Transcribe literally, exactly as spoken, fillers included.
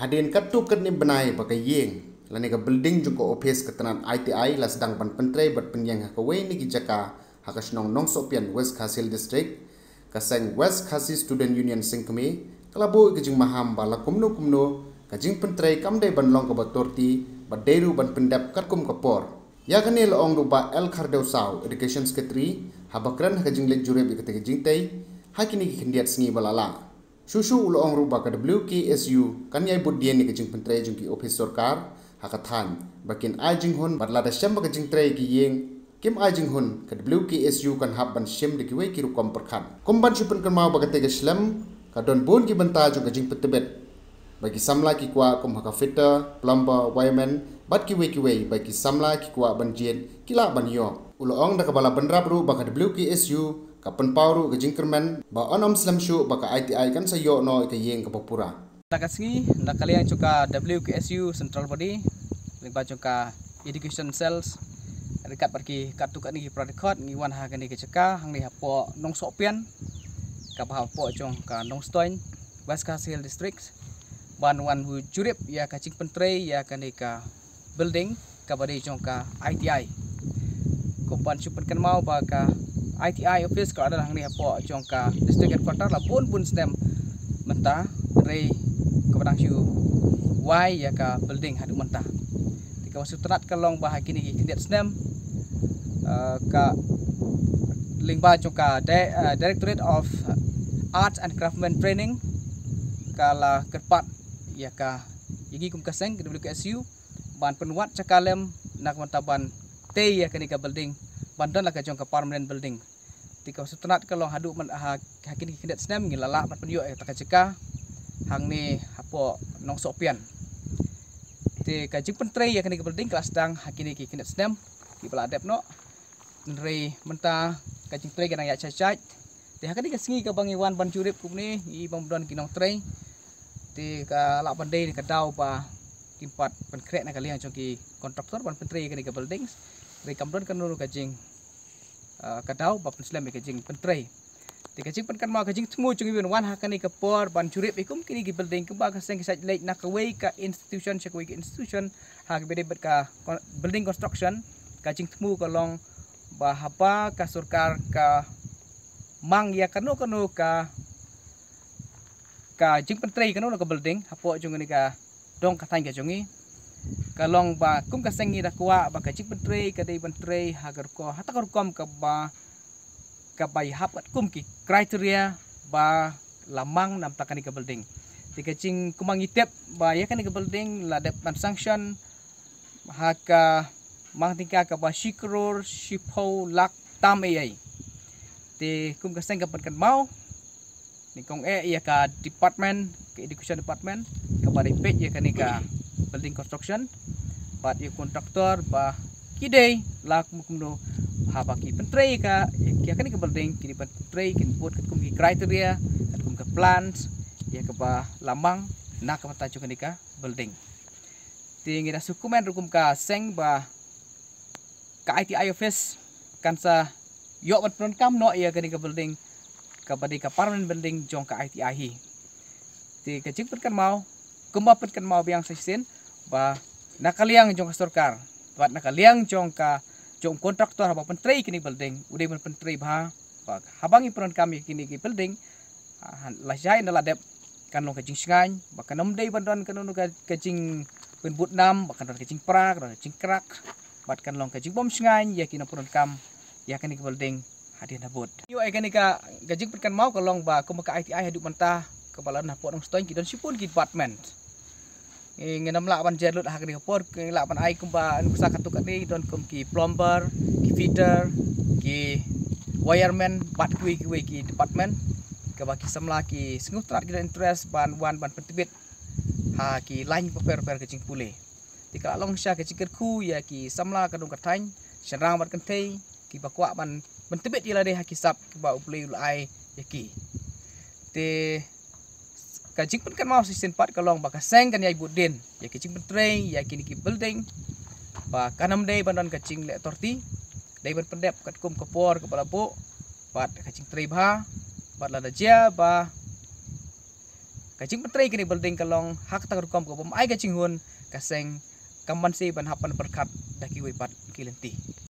Hadien katto katne bnai ba ka ïing lane ka building jong ka ophis ka tnat I T I la sdang ban pyntrei bad pynïeng ha kawei na ki jaka ha ka shnong Nongsohpian, West Khasi Hills District, ka seng West Khasi Student Union Sengkmie ka la buh ïa ka jingmaham ba la kumno kumno ka jingpyntrei kam dei ban long kaba torti bad dei ruh ban pyndep katkum ka por. Ïa kane la ong ruh Bah L Khardew Saw, Education Secretary, haba kren ha ka jingleit jurip ïa katei ka jingtei ha kine ki khyndiat sngi ba la lah. Shuh shuh u la ong ruh ba ka W K S U kan ïai bud dien ïa ka jingpyntrei jong ki ophis sorkar ha ka thaiñ ba kin ai jinghun, bad lada shem ba ka jingtrei ki ïing kim ai jinghun, ka W K S U kan hap ban shim da kiwei ki rukom pyrkhat. Kum ban shu pynkynmaw ba katei ka shlem ka don bun ki bynta jong ka jingpyntbit ba ki samla ki kwah, kum ha ka fitter, plumber, wireman bad kiwei kiwei, ba ki samla ki kwah ban jied ki lah ban ïoh. U la ong da kaba la bynrap ruh ba ka W K S U ka pynpaw ruh ka jingkyrmen ba yn ym slem shuh ba ka I T I kan sa ïoh noh ïa ka ïing kaba pura. Na ka sngi, na ka liang jong ka W K S U Central Body, lyngba jong ka Education Cells, ryngkat bad ki katto katne ki para dkhot, ngi wan ha kane ka jaka hangne hapoh Nongsohpian, kaba hapoh jong ka Nongstoiñ, West Khasi Hills District, ban wan jurip ïa ka jingpyntrei ïa kane ka building kaba dei jong ka I T I. Kum ban shu pynkynmaw ba ka I T I office ka la don hangne hapoh jong ka district headquarter la bun bun snem mynta, hynrei kaba dang shu wai ïa ka building haduh mynta. Te kaba sngewtynnat ka long ba ha kine ki khyndiat snem, eh, ka lyngba jong ka di-, eh, Directorate of Arts and Craftsmen Training ka la kyrpad ïa ka, ïa ngi kum ka seng ka W K S U ban pynwad jaka lem na ka bynta ban tei ïa kane ka building ban don la ka jong ka permanent building. Te kaba sngewtynnat ka long haduh myn-, ha, ha kine ki khyndiat snem ngi la lah ban pynïoh ïa kata ka jaka hangne hapoh Nongsohpian. Te ka jingpyntrei ïa kane ka building ka la sdang ha kine ki khyndiat snem kiba la dep noh. Hynrei mynta ka jingtrei ka dang ïaid shait shait. Te ha kane ka sngi kaba ngi wan ban jurip kumne, ngi bym don ki nongtrei, te ka lah ban dei ka daw ba kim pat pynkhreh na ka liang jong ki contractor ban pyntrei ïa kane ka buildings. Hynrei kam don kano kano ka jing, ah, ka daw ba pynslem ïa ka jingpyntrei. Te ka jingpynkynmaw, ka jingthmu jong ngi ban wan ha kane ka por ban jurip ïa kum kine ki building, kumba ka seng ka shait leit na kawei ka institution sha kawei ka institution ha kaba ïadei bad ka con-, building construction. Ka jingthmu ka long ba haba ka sorkar ka mang ïa kano kano ka, ka jingpyntrei kano kano ka building hapoh jong kane ka dong ka thaiñ ka jong ngi, ka long ba kum ka seng ngi da kwah ba ka jingpyntrei ka dei ban trei ha ka rukom, ha kata ka rukom kaba, kaba ïahap katkum ki criteria ba la mang na bynta kane ka building. Te ka jing, kumba ngi tip ba ïa kane ka building la dep ban sanction ha ka mang tyngka kaba shi klur shiphew lak tam eiei. Te kum ka seng ka pynkynmaw, nyngkong eh ïa ka department, ka education department, kaba dei peit ïa kane ka building construction, bad ïa contractor ba ki dei la kumno kumno haba ki pyntrei ka, ïa kane ka building, ki dei ban pyntrei, kin bud katkum ki criteria, katkum ka plans ïa kaba la mang na ka bynta jong kane ka building. Te ngi da sngewkmen ruh kum ka seng ba ka I T I office kan sa ïoh ban pyndonkam noh ïa kane ka building kaba dei ka permanent building jong ka I T I hi. Te ka jingpynkynmaw, kumba pynkynmaw biang sa shisien, ba na ka liang jong ka sorkar bad na ka liang jong ka, jong u contractor haba pyntrei kine building, u dei ban pyntrei bha ba haba ngi pyndonkam ïa kine ki building, ah, lashai ynda la dep, kan long ka jingshngaiñ, ba kan ym dei ban don kano kano ka, ka jingpynbud nam, ba kan don ka jingpra, kan don ka jingkrak, bad kan long ka jingbym shngaiñ ïa ki nongpyndonkam ïa kane ka building hadien habud. Ïoh ïa kane ka, ka jingpynkynmaw ka long ba kumba ka I T I haduh mynta kaba la don hapoh Nongstoiñ ki don shibun ki department. Ngi, ngin ym lah ban jer lut ha kane ka por, ngi lah ban ai kumba nuksa katto katne, don kum ki plumber, ki fitter, ki wireman, bad kiwei kiwei ki department kaba ki samla ki sngewtynnat, ki don interest ban wan ban pyntbit ha ki lain bapher bapher ka jingpule. Te ka la long shisha ka jingkyrkhu ïa ki samla ka dong ka thaiñ, shynrang bad kynthei, kiba kwah ban pyntbit ïa lade ha ki sap kiba U Blei u la ai ïa ki. Te ka jingpynkynmaw shisien pat ka long ba ka seng kan ïai bud dien ïa ki jingpyntrei ïa kine ki building, ba kan ym dei ban don ka jingleh torti, dei ban pyndep katkum ka por kaba la buh, bad ka jingtrei bha, bad lada jia ba Ka jingpyntrei kane ka building ka long ha kata ka rukom ka bym ai ka jinghun ka seng kam ban sa ban hap ban pyrkhat da kiwei pat ki lynti.